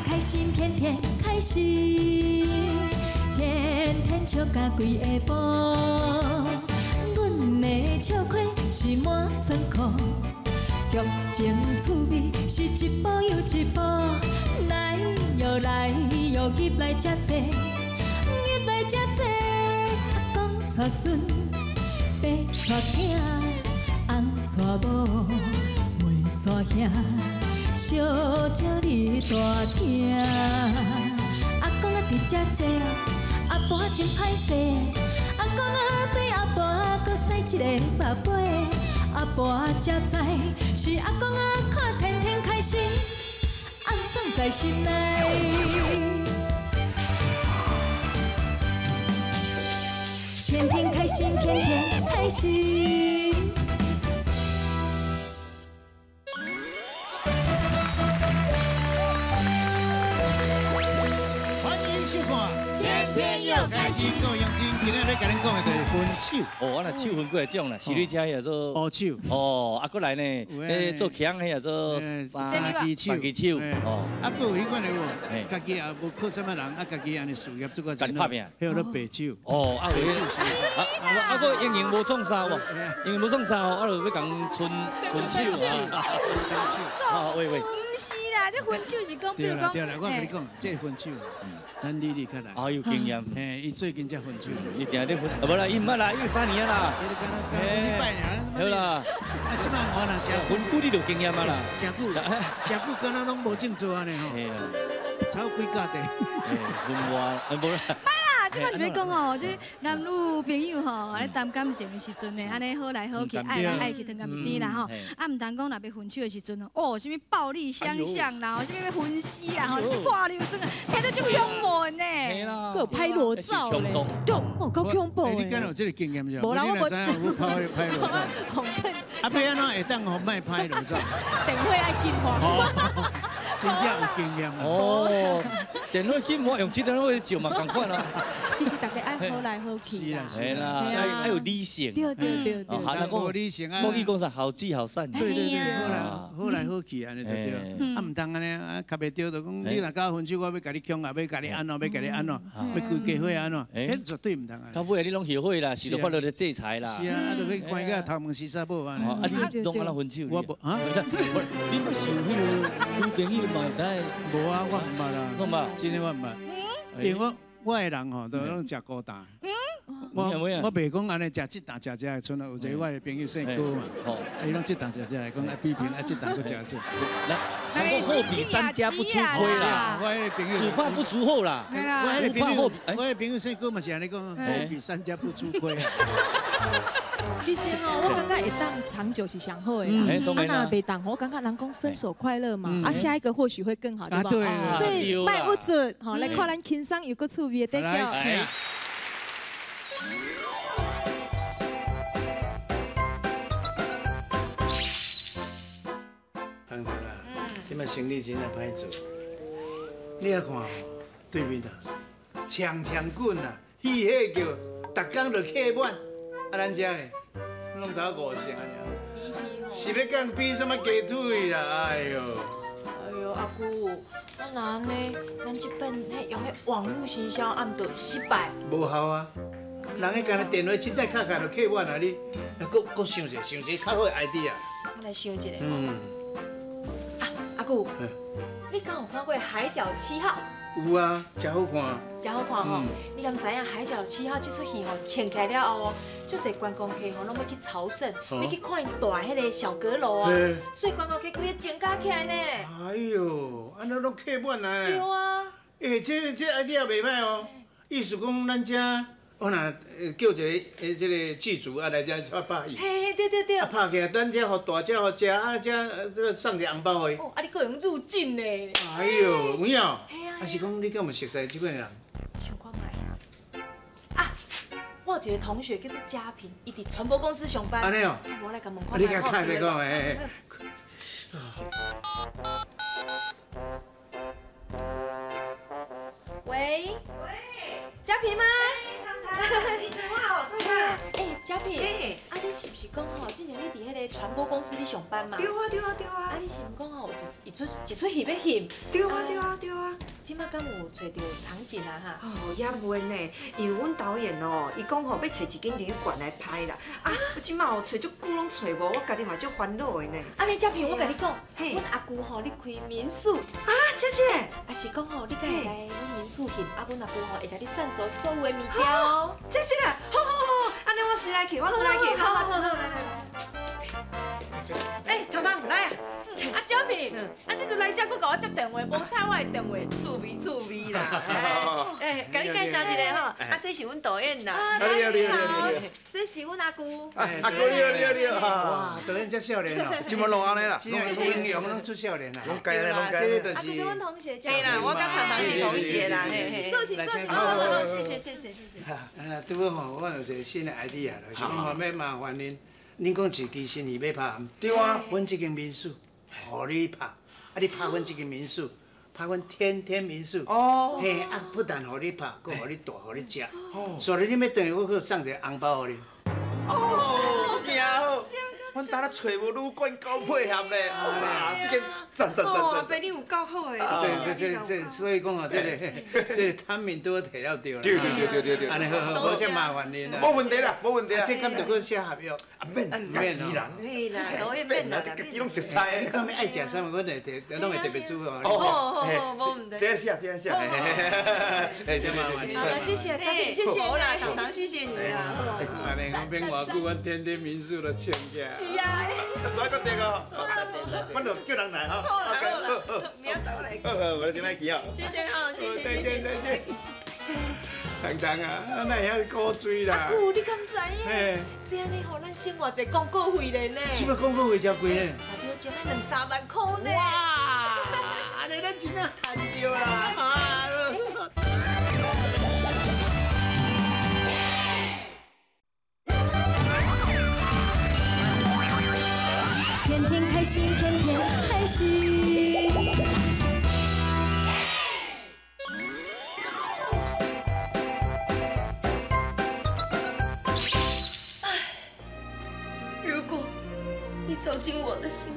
开心，天天开心，天天笑甲规下晡。阮的笑亏是满仓库，剧情趣味是一步又一步。来哟来哟，入来遮济，入来遮济。阿公带孙，爸带囝，翁带某，妹带兄。小鸟你大听，阿公啊伫遮坐，阿婆真歹势。阿公啊对阿婆阁使一个目尾，阿婆才知是阿公啊看天天开心，暗爽在心内。天天开心，天天开心。开心，各位乡亲，今日欲共恁讲的就是分手。哦，我若手分几个种啦，是你遮叫做乌手。哦，啊，阁来呢，咧做强彼叫做三支手。三支手。哦，啊，阁有彼款的有无？家己也无靠啥物人，啊，家己按呢事业做较真好，彼叫做白手。哦，啊，有啊啊，阁英英无创啥无？英英无创啥哦，啊，就欲共伸伸手啊。啊，喂喂。毋是啦，这分手是讲，比如讲，对啦，我共你讲，这分手。咱李丽较来，啊有经验，嘿，伊最近才分手，伊定咧分，啊无啦，伊毋捌啦，伊3年啊啦，一礼拜尔，好啦，啊，这摆我若食分久你就经验啊啦，食久，食久敢若拢无正做按呢吼，炒几角的，分我，无啦。这摆是欲讲吼，这男女朋友吼，咧谈感情的时阵呢，按呢好来好去，爱来爱去，糖甘蜜甜啦吼。啊，毋通讲若欲分手的时阵哦，啥物暴力相向啦，啥物欲分尸啦，吼，破流酸啊，听著足恐怖的呢。阁有拍裸照咧，对，哦，够恐怖的。你敢有这个经验是？无啦，我无。我拍裸照。啊，欲按怎会当予莫拍裸照？电话爱禁播。真正有经验哦。电话禁播用这电话照嘛仝款啊。其实大家爱好来好去啦，是啦，爱有理性。对对对对。啊，无理性啊。国语讲啥？好聚好散。对对对，好来好来好去按呢就对。啊，毋通按呢啊，较袂对就讲，你若佮我分手，我欲共你强啊，欲共你按怎，欲共你按怎，欲规家伙按怎，彼绝对毋通按呢。到尾你拢后悔啦，是著法律的制裁啦。是啊，啊，就去关个头毛洗衫某按呢。啊，你拢按怎分手？我无啊。你毋受彼个女朋友嘛？知？无啊，我毋捌啦。拢捌？真的我毋捌。因为我的人吼，都拢食孤单。我袂讲按呢食这啖食这个，賰有一个我的朋友姓郭嘛，伊拢这啖食这个，讲爱比拼爱这啖阁食这。来，货比三家不出亏啦。我彼个朋友，只怕不熟货啦。我彼个朋友，我彼个朋友姓郭嘛是按呢讲，货比三家不出亏。其实吼，我感觉会当长久是上好的啦。啊，若袂当，我感觉人讲分手快乐嘛，啊，下一个或许会更好，对吧？所以莫郁卒，吼，来看咱轻松又阁趣味的底脚。唐唐啊，这摆生意真正歹做，你仔看吼，对面啊，强强滚啊，戏戏叫，逐工就客满，啊，咱这呢，拢才5成尔，是欲共比啥物鸡腿啦？哎哟！哎哟，阿姑，啊若按呢，咱这摆彼用彼网路行销，啊毋就失败？无效啊！人彼干焦电话凊彩敲敲就客满啊！你，阁阁想一下，想一个较好的 idea。我来想一下。嗯。啊，阿姑，你敢有看过《海角七号》？有啊，真好看。真好看吼！你敢知影《海角七号》这出戏吼，穿起来了后哦，足济观光客吼，拢欲去朝圣，欲去看𪜶大彼个小阁楼啊，所以观光客规个增加起来呢。哎哟，按呢拢客满啊！对啊。欸，这 idea 袂歹哦，意思讲咱遮，我若叫一个这个剧组啊来遮拍戏。嘿嘿，对对对。啊，拍起来，咱遮予大只予食，啊遮这个送一个红包予伊。哦，啊你阁会用入境呢？哎呦，有影。啊是讲你敢有熟似这款人？想看觅。啊，我有一个同学叫做嘉平，伊伫传播公司上班。按呢哦。我来共问看。你共敲一讲诶。喂。喂。嘉平吗？你怎么好？怎么？哎，嘉平，啊，你这是毋是讲吼，之前你伫彼个传播公司咧上班嘛？对啊对啊对啊。啊，你是毋讲吼，有一出一出戏欲翕？对啊对啊对啊。这马敢有揣著场景啊哈？哦，也未呢，因为阮导演哦，伊讲吼欲揣一间旅馆来拍啦。啊，这马哦揣足久拢揣无，我家己嘛足烦恼的呢。啊，你这片我共你讲，阮阿舅吼咧开民宿。啊，真是？啊是讲吼，你敢会来阮民宿翕？啊，阮阿舅吼会共你赞助所有的物件哦。真是的，好好好，按呢我随来去，我随来去，好好好，来来来。哎，彤彤来啊！啊，小平，啊，你著来遮，阁共我接电话，无睬我的电话，趣味趣味啦。哎，共你介绍一下吼，啊，这是阮导演啦。你好，你好，你好，这是阮阿舅。阿舅你好，你好，你好。哇，导演遮少年哦，这么拢按呢啦，这英雄拢出少年啦。拢改咧，拢改。这个就是。啊，这是阮同学。对啦，我佮彤彤是同学啦，嘿嘿。坐请坐请，好好好，谢谢谢谢谢谢。啊，拄好吼，我有一个新的 idea，就是讲吼，欲麻烦恁，恁讲一支新戏欲拍。对啊。阮这间民宿。予你拍，啊！你拍阮这间民宿，拍阮天天民宿。哦。嘿，啊，不但予你拍，阁予你住，予你食。哦。所以你欲转去，我阁送一个红包予你。哦，真好。阮当咧揣无旅馆够配合咧，哇，这个赞赞赞赞！阿伯你有够好的。这，所以讲哦，这个摊面拄好提了对啦。对对对对对对。按呢好好，无啥麻烦恁啦。无问题啦，无问题。这敢著阁写合约？啊免，家己人。嘿啦，导演免啦，家己拢熟悉。你讲欲爱食啥物，阮会特，拢会特别煮哦。哦，无问题。这写，这写。哎，对对对。好了，谢谢，谢谢啦，糖糖，谢谢你啦。按呢讲免偌久，阮天天民宿就穿起来。是啊。做决定哦，阮就叫人来哈。好啦好啦，明仔载我来。好好，我先来去哦。谢谢哈，谢谢。再见再见。糖糖啊，哪会遐古锥啦？阿舅，你敢知影？这按呢，予咱省偌济广告费咧呢？这摆广告费真贵呢。差不多将近两三万块呢。哇！按呢咱真正趁著啦！啊！天天开心，天天开心。唉，如果你走进我的心里，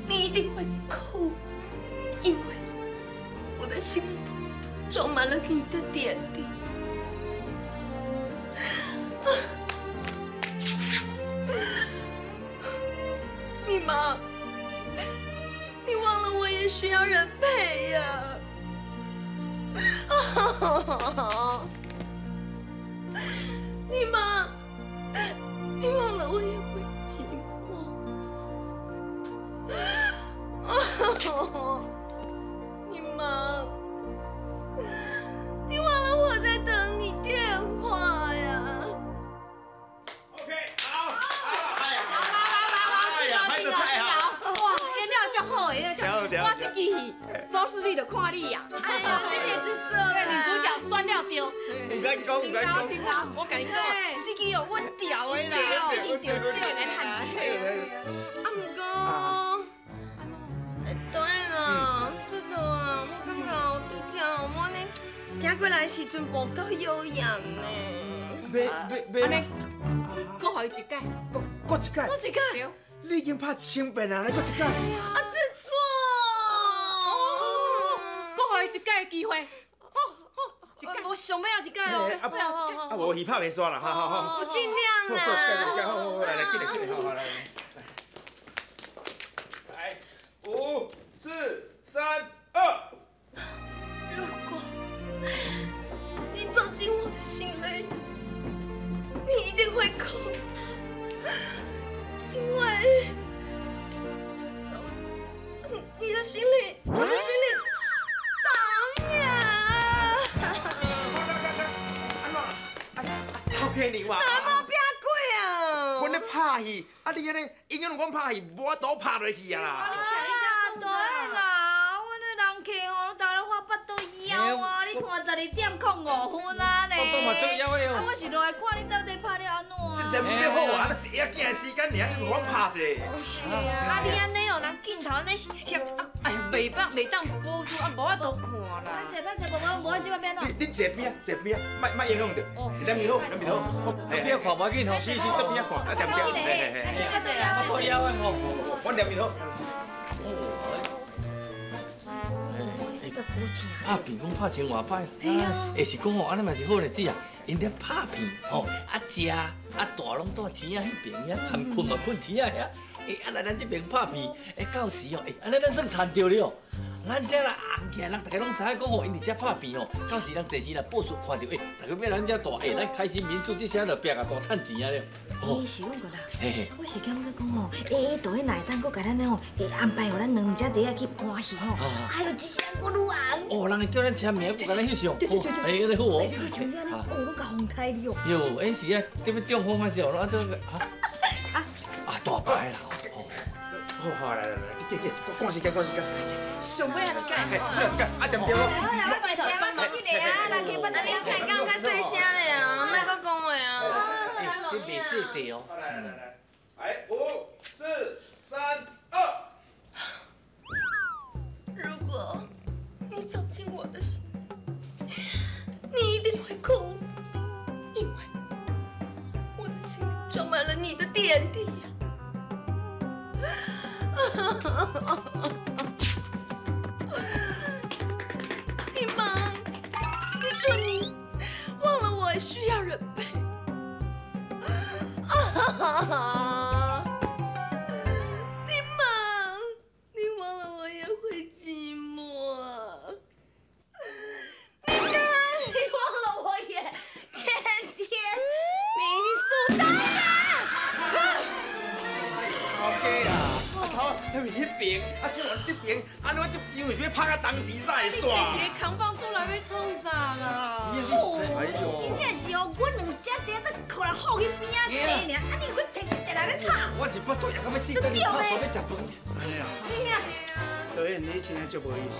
你一定会哭，因为我的心里装满了你的点滴。你妈，你忘了我也需要人陪呀！你妈，你忘了我也会寂寞。你妈，你忘了我在等你电话呀！ OK，好，哎呀，哎呀，拍得太好！哇，演了足好，演了足好，我这支戏收视率就看你呀！哎呀，谢谢制作，女主角选了对。唔敢讲，唔敢讲。我共你讲，这支哦稳调的啦，一定中奖来趁钱。啊，毋过，导演啊，制作啊，我感觉拄则我呢行过来的时阵无够悠扬呢。欲，按呢，阁予伊一届，阁一届，阁一届。你已经拍1000遍啊，你阁一届。啊，制作，阁予伊一届的机会。我上尾仔一届哦，啊，无戏拍袂煞啦，好好好，我尽量啦。好好好，来来，进来进来，好好来。来，5、4、3、2。如果你走进我的心里，你一定会哭，因为你的心里，我的心里。骗你话，哪无拼过啊？阮咧拍戏，啊你按呢，永远讲拍戏，无法度拍落去啊啦。啊，对啦，阮的人客吼，拢逐日发腹肚枵啊！你看12点05啊呢？啊，我是落来看你到底拍了按怎啊？这连要好啊，一下仔的时间尔，你互阮拍者。啊，你按呢哦，人镜头按呢翕啊，哎，哎呦，袂当袂当播出啊，无法度看啦。歹势歹势，无无无，这摆变怎？你坐边啊，坐边啊，莫莫影响著。两面好，两面好。边看无要紧吼。是是，倒边看，啊对不对？嘿嘿嘿。我拖腰的吼。我两面好。拍片讲拍千外摆，欸是讲吼，按呢嘛是好日子啊。𪜶咧拍片吼，啊食啊大拢住钱仔彼边遐，含睏嘛睏钱仔遐。欸啊来咱这边拍片，欸到时哦，欸按呢咱算趁著了。咱遮若红起来，人逐家拢知影讲吼，𪜶伫遮拍片吼，到时人电视若报出看著，欸，逐家欲来咱遮住，欸，咱开心民宿这声就拼啊大趁钱啊了。欸，是讲过啦，我是感觉讲吼，欸，导演若会当阁共咱吼，会安排予咱两只弟仔去搬戏吼，哎哟，这声阁愈红。哦，人会叫咱签名，阁共咱翕相。对对对对。欸，按呢好哦。你阁像你按呢，哦，拢共风开了。哟，欸是啊，得欲中风还是哦，啊都啊啊大牌啦。好好来来来，给给，赶时间赶时间。上尾仔一届，最后一届，啊对不对？好啦，拜托帮忙紧的啊，人去帮你看讲较细声咧啊，莫阁讲话啊。这袂细地哦。来来来，来，5、4、3、2。如果你走进我的心，你一定会哭，因为我的心里装满了你的点滴呀。你忙，你说你忘了我需要人陪。你忙，你忘了我也会寂寞。你忙，你忘了我也天天民宿打卡。 OK 啦，啊头，那边彼边，啊这边这边，啊我这边是欲拍到当时才会煞。你一个扛棒出来欲创啥啦？哎呦，真正是哦，阮两只弟仔可能放去边仔坐尔，啊你阁提一个人咧吵。我是腹肚也到欲死，等你拍手欲食饭。安呢哦。导演，你真正足无意思。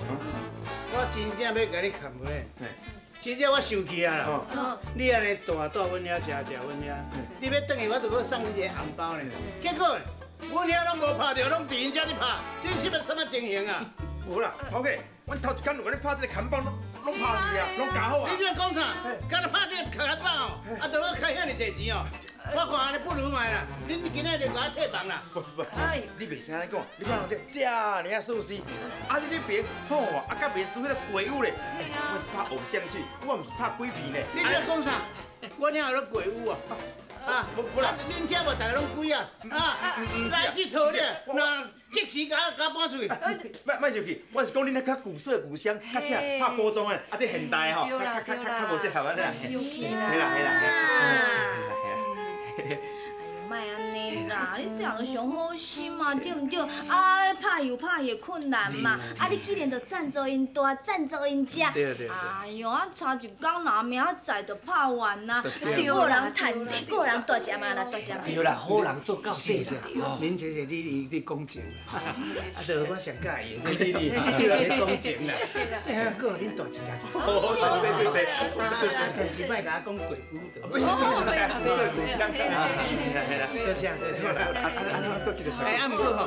我真正欲共你崁咧，真正我生气啊啦！你按呢蹛蹛阮遐，食食阮遐，你欲转去，我就阁送你一个红包呢。结果，阮遐拢无拍著，拢伫𪜶遮咧拍，这是啥物情形啊？无啦，头家，阮头一工就共你拍这个砍棒，拢拍去啊，拢加好啊。你这讲啥？敢若拍这个砍棒哦，啊，就阁开遐尔济钱哦。我看按呢不如莫啦，恁今仔就共我退房啦。不不，你袂使按呢讲，你看人这遮尔啊舒适，啊你彼边吼，啊佮袂输彼个鬼屋咧。我是拍偶像剧，我毋是拍鬼片咧。你这讲啥？我哪有咧鬼屋啊？啊，无啦，恁遮无逐个拢鬼啊？啊，来这套咧，那即时共我搬出去。莫莫生气，我是讲恁那较古色古香，较啥拍古装的，啊这现代吼，较较较较无适合安呢。生气啦！嘿啦嘿啦。哎呦，莫按呢啦，你这样就上好心嘛，对毋对？啊，拍戏有拍戏的困难嘛，啊，你既然就赞助𪜶住，赞助𪜶食，对对。哎呦，啊，差一工，若明仔载就拍完啊，对，阁有人趁，阁有人蹛食嘛啦，蹛食嘛。对啦，好人做到底啦。恁这是理念伫讲情啦，啊，就我上喜欢的这理念，对啦，咧讲情啦。哎呀，阁予恁蹛一工。好，对对对。但是莫共我讲鬼屋的。多谢多谢。哎，啊，毋过吼，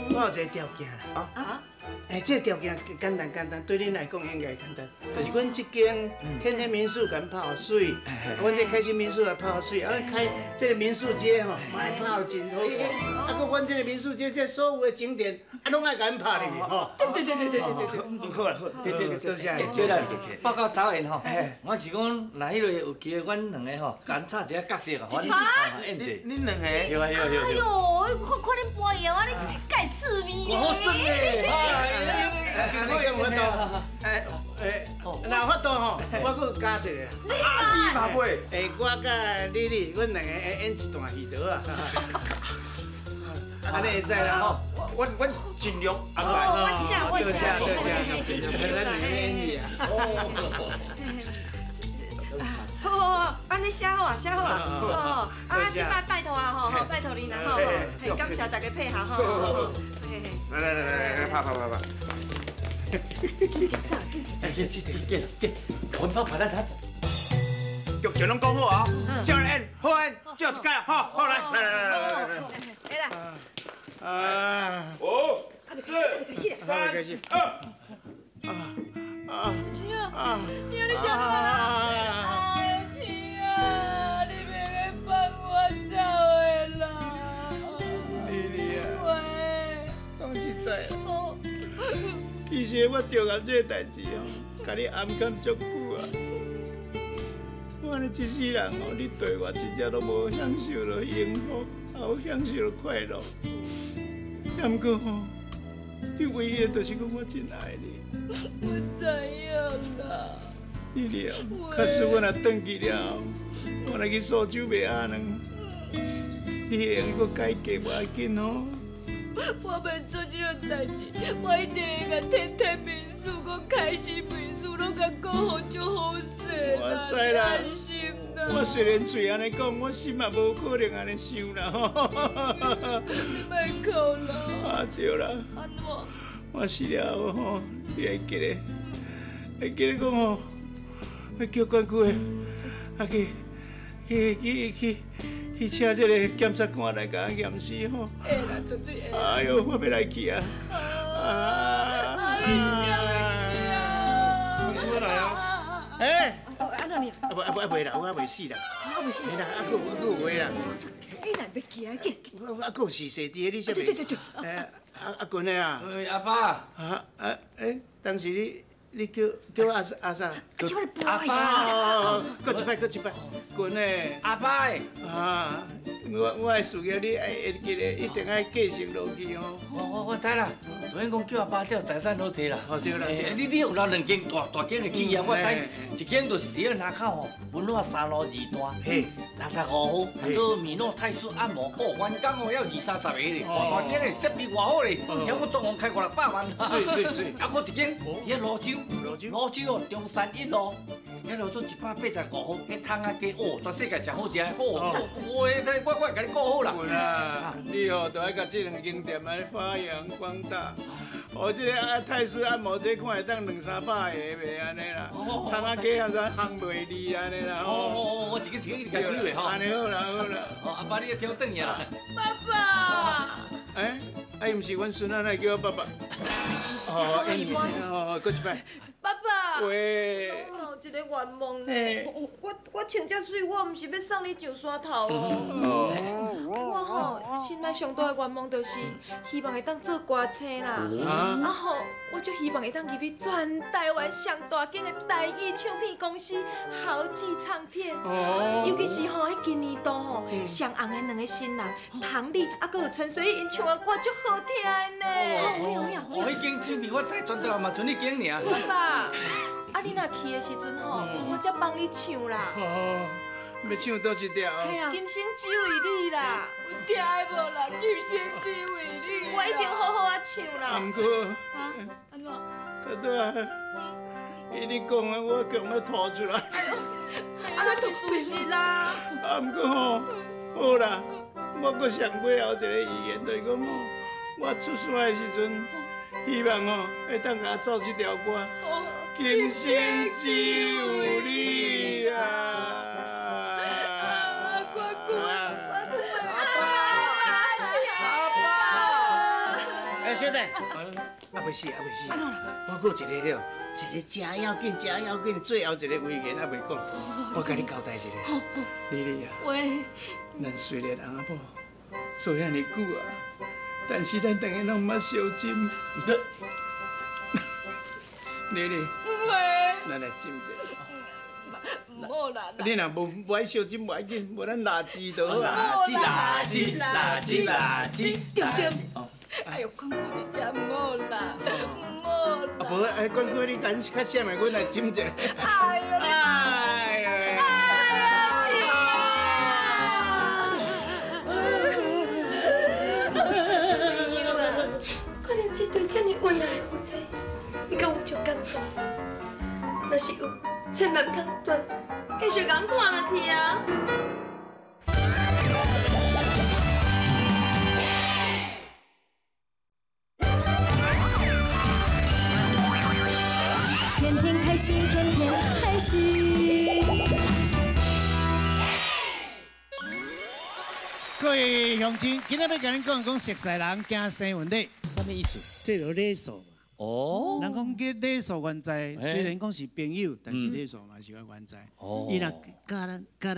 我有一个条件啦。啊？哎，这个条件简单简单，对恁来讲应该简单。就是阮这间天天民宿共阮拍予媠，阮这开心民宿也拍予媠，啊，开这个民宿街吼，嘛会拍予真好看。啊，阁阮这个民宿街，这所有的景点，啊，拢爱共阮拍入去吼。对对对对对对对。好啦好，对对对，多谢。对啦，报告导演吼，我是讲，若彼个有机会，阮两个吼，共插一下角色啊，反正演者。恁两个？对啊对啊对啊。哎呦，我看恁搬戏，我咧盖趣味咧。我好耍咧。你敢有法度？哎哎，若有法度吼，我阁加一个。啊，你嘛会？哎，我佮丽丽，阮两个会演一段戏得啊。按呢会使啦吼。我尽量安排。我写我写。多谢多谢，咱两个演戏啊。好好好，按呢写好啊，写好啊，好好。啊，这摆拜托啊，吼吼，拜托恁啦，吼，嘿，感谢大家配合，吼。来来来来来，拍拍拍拍。哎，这这这这，魂拍拍咱他。剧情拢讲好啊，照来演，好演，最后一届啊，好，好来，来来来来来来。来啦。啊。五、四、三、二。啊！青啊，青啊，你啥物啦？哎呦，青啊，你袂使放我走的啦！丽丽啊，喂，讲实在啊，其实我著暗这个代志哦，共你暗藏足久啊。我按呢一世人哦，你对我真正都无享受到幸福，也无享受到快乐。也毋过吼，你唯一的就是讲我真爱你。我知影啦。丽丽啊，假使我若转去了后，我若去苏州卖鸭卵，你会用阁改嫁无要紧哦。我欲做这种代志，我一定会共天天民宿、阁开心民宿拢共顾好足好势啦。我知啦，我虽然嘴按呢讲，我心嘛无可能按呢想啦。你莫哭啦。啊对啦。按怎？我死了后吼，你会记得，会记得讲吼，叫管区的，啊去去去去去请这个检察官来共我验尸吼。会啦，绝对会。哎哟，我欲来去啊！啊！你真会去啊！我来啊！哎！按怎呢？啊无啊无啊袂啦，我还袂死啦。啊袂死。啦，啊阁有阁有话啦。你若欲去啊？紧！啊阁有事势伫个，你才袂。对对对对。哎，阿阿群的啊。喂，阿爸。啊啊哎，当时你叫叫阿阿啥？阿爸。阁一摆，阁一摆，群的。阿爸。啊，我的事业你爱会记得，一定爱继承落去哦。我知啦，导演讲叫阿爸才有财产好提啦。哦对啦。你有留两间大大间的企业，我知，一间就是伫咧林口吼，文化三路二段，嘿，65号，做米诺泰式按摩，哦，员工哦要二三十个咧，大间的设备偌好咧，听讲总共开五六百万。是是是。啊，阁一间伫咧芦洲，芦洲哦，中山一路，遐路做185号，彼窗仔鸡哦，全世界上好食的，哦，我会共你顾好啦。啊，你哦，就爱共这两间店来发扬光大。哦，这个啊泰式按摩这看会当两三百个袂按呢啦，窗仔鸡啊啥烘袂离按呢啦。哦哦哦，我一个一个去共开吼。按呢好啦好啦。哦，阿爸你要听转去啦。爸爸。哎，啊伊毋是阮孙仔，哪会叫我爸爸？哦，哦，阁一摆。爸爸。喂。我有一个愿望呢，我穿这媠，我毋是欲送你上山头哦。我吼心内上大的愿望就是希望会当做歌星啦。啊吼，我就希望会当入去全台湾上大间的台语唱片公司豪记唱片。尤其是吼，彼今年度吼上红的两个新人彭丽，啊，阁有陈水扁，𪜶唱的歌足好听的呢。哦，彼间唱片我知，全台湾嘛賰彼间尔。爸爸，啊你若去的时阵吼，我才帮你唱啦。哦，欲唱佗一条？今生只为你啦。有听无啦？今生只为你。我一定好好啊唱啦。啊，毋过，啊，按怎？拄拄啊，伊咧讲啊，我强欲吐出来。啊，那是事实啦。啊，毋过吼，好啦，我阁上尾后一个遗言，就是讲吼，我出山的时阵，希望吼会当共我奏这条歌。今生只有你啊！我我阿爸，哎，小弟，啊袂死，啊袂死，我阁有一个了，一个真要紧、真要紧，最后一个遗言还袂讲，我共你交代一下。丽丽啊，喂，咱虽然翁仔某做遐尔久啊，但是咱两个拢毋捌相斟。丽丽，喂，咱来斟一下。毋好啦，你若无爱相斟，无要紧，无咱蜡烛就好啊。蜡烛，蜡烛，蜡烛，对对。哎呦，关顾伫遮毋好啦，毋好啦。啊，无，哎，关顾你敢较闪的，阮来斟一下。哎呦，哎呦，哎呀，朋友啊，看到这对这么恩爱的夫妻，你敢有足感动？若是有，千万毋通断，继续共看落去啊！天天开心，天天开心。各各位乡亲，今仔欲共恁讲讲熟似人惊生运礼，啥物意思？这就礼数嘛。哦。人讲叫礼数原在，虽然讲是朋友，但是礼数嘛是个原在。伊若教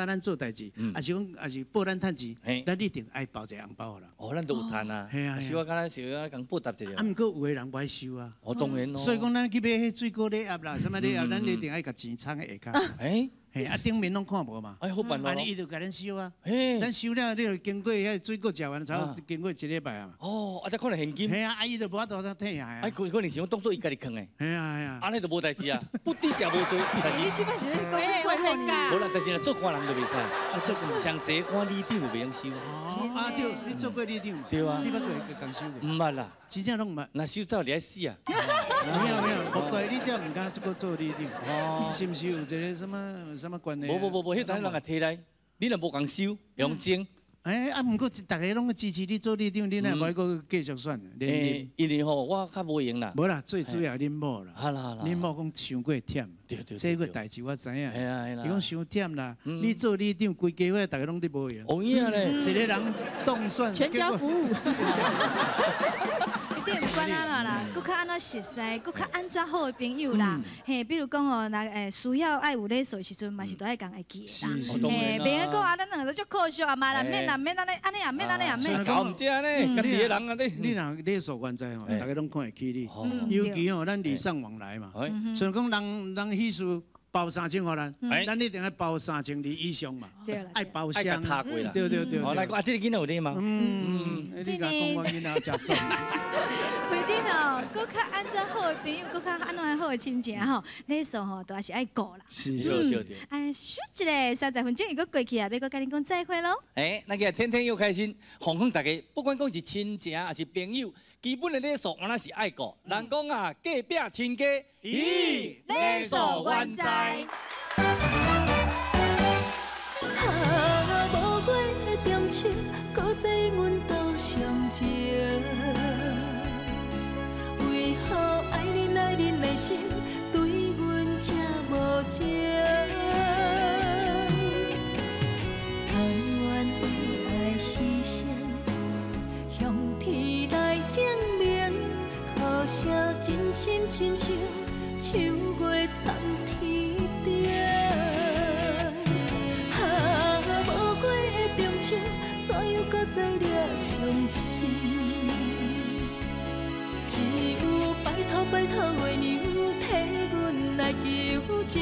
咱做代志，抑是讲抑是报咱趁钱，咱一定爱包一个红包予人。哦，咱都有趁啊。嘿啊。是我敢若是我共报答一下。啊，毋过有的人无爱收啊。哦，当然咯。所以讲，咱去买彼水果礼盒啦，啥物礼盒，咱一定爱共钱藏佇下跤。嘿，啊顶面拢看无嘛。哎，好办哦。按呢伊就共咱收啊。咱收了，你就经过遐水果食完，差不多经过一礼拜啊嘛。哦，啊，才可能现金。嘿啊，啊伊就无法度通退下啊。哎，可能是讲当做伊家己囥的。嘿啊嘿啊。按呢就无代志啊，不滴食无罪，但是。你这摆是咧讲过分噶？无啦，但是若做官人就袂使。啊，做官。上细官里长袂用收。啊对，你做过里长嘛？对啊。你捌过共收过？毋捌啦。真正拢毋捌。若收走你爱死啊！没有没有，无怪你才毋敢这个做里长。哦。是毋是有一个什么什么关系？无无无无，彼阵人也提来，你若无共收，用争。哎，啊，毋过逐家拢支持你做里长，你哪会无爱阁继续选？连任？因为吼，我较无闲啦。无啦，最主要恁某啦。好啦好啦。恁某讲伤过忝。对对。这个代志我知影。嘿啦嘿啦。伊讲伤忝啦，你做里长，规家伙逐家拢伫无闲。有影咧。一个人当选。全家服务。你毋管按怎啦，阁较按怎熟似，阁较按怎好的朋友啦，嘿，比如讲哦，若需要爱有礼数的时阵，嘛是都爱共会记的啦。嘿，袂用讲啊，咱两个都足可惜啊嘛，免啦免按呢，按呢也免，按呢也免。搞毋这呢，家己的人啊你。你若礼数原在吼，逐家拢看会起你。尤其吼，咱礼尚往来嘛。像讲人人喜事包3000予咱，咱一定爱包3200以上嘛。爱包箱。对对对。哦，来，啊，这个囡仔有礼吗？嗯，你共讲我囡仔食爽。规定哦，阁较按怎好的朋友，阁较按怎好的亲情吼，礼数吼都还是爱顾啦。是是是。哎，咻一下，30分钟又阁过去啊，欲阁共恁讲再会喽。哎，那个天天又开心，奉劝大家，不管讲是亲情还是朋友，基本的礼数原来是爱顾。人讲啊，隔壁亲家，咦，礼数原在。啊，无月的中秋，搁再阮斗相情。为何爱恁爱恁的心，对阮这无情？甘愿为爱牺牲，向天来证明。可惜真心亲像秋月藏天顶。啊，无月的中秋，怎样搁再惹伤心？只有拜托拜托月娘，替阮来求情。